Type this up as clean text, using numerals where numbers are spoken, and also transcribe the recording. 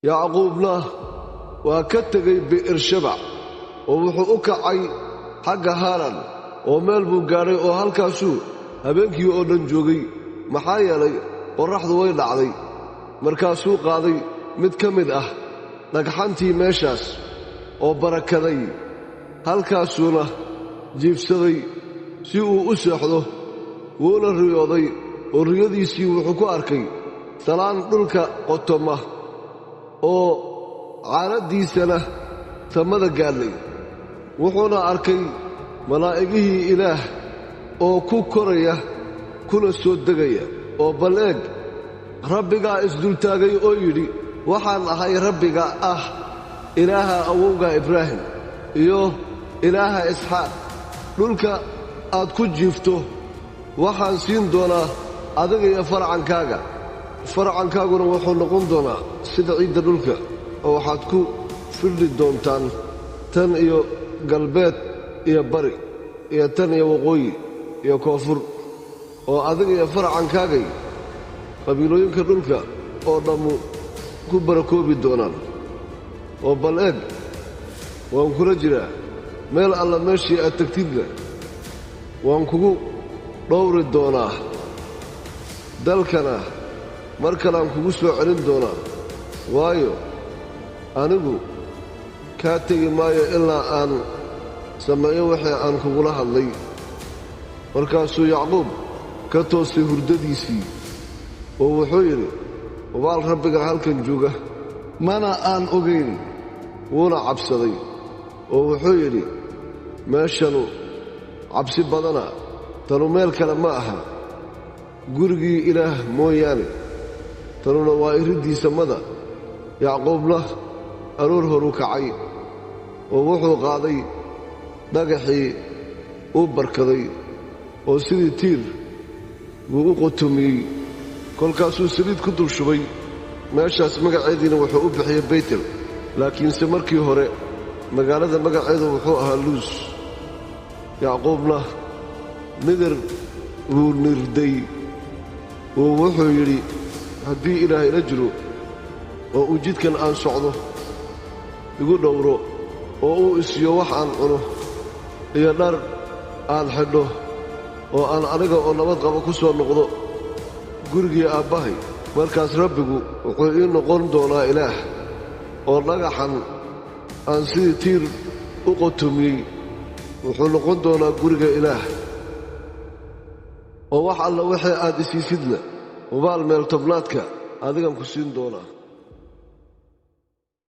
Yacquubna waa ka tegey Bi'ershebac oo wuxuu u kacay xagga Haaran, oo meel buu gaadhay oo halkaasuu habeenkii oo dhan joogay, maxaa yeelay, qorraxdu way dhacday. Markaasuu qaaday mid ka mid ah dhagxantii meeshaas oo barakaday, halkaasuuna jiifsaday si uu u seexdo. Wuuna riyooday, oo riyadiisii wuxuu ku arkay salaan dhulka qotoma oo caaraddiisana samada gaadhay. Wuxuuna arkay malaa'igihii Ilaah oo ku koraya kuna soo degaya. Oo bal eeg, Rabbigaa isdultaagay oo yidhi: "Waxaan ahay Rabbiga ah Ilaaha awowga Ibraahim iyo Ilaaha Isxaaq. Dhulka aad ku jiifto waxaan siin doonaa adiga iyo farcankaaga. Farcankaaguna wuxuu noqon doonaa sida ciidda dhulka, oo waxaad ku firdhi doontaan tan iyo galbeed iyo bari iyo tan iyo waqooyi iyo koonfur, oo adiga iyo farcankaagay qabiilooyinka dhulka oo dhammu ku barakoobi doonaan. Oo bal eeg, waan kula jiraa meel alla meeshii aad tegtidna, waan kugu dhowri doonaa, dalkana mar kalean kugu soo celin doonaa, waayo, anigu kaa tegi maayo ilaa aan sameeyo wixii aan kugula hadlay." Markaasuu Yacquub ka toosay hurdadiisii oo wuxuu yidhi: "Hubaal Rabbiga halkan jooga, mana aan ogayn." Wuuna cabsaday oo wuxuu yidhi: "Meeshanu cabsi badana, tanu meel kale ma aha gurigii Ilaah mooyaane, tanuna waa iriddii samada." Yacquubna aroor horu kacay oo wuxuu qaaday dhagaxii uu barkaday oo sidii tiir buu u qotomiyey. Kolkaasuu saliid ku dul shubay meeshaas, magaceediina wuxuu u bixiyey Beytel, laakiinse markii hore magaalada magaceedu wuxuu ahaa Luus. Yacquubna nidir buu nirday oo wuxuu yidhi: "Haddii Ilaah ila jiro oo uu jidkan aan socdo igu dhowro oo uu isiiyo wax aan cuno iyo dhar aan xidho, oo aan aniga oo nabad qaba ku soo noqdo gurigii aabbahay, markaas Rabbigu wuxuu ii noqon doonaa Ilaah, oo dhagaxan aan sidii tiir u qotomiyey wuxuu noqon doonaa guriga Ilaah. Oo wax alla wixii aad isiisidna, hubaal meel tobnaadka adigan ku siin doonaa."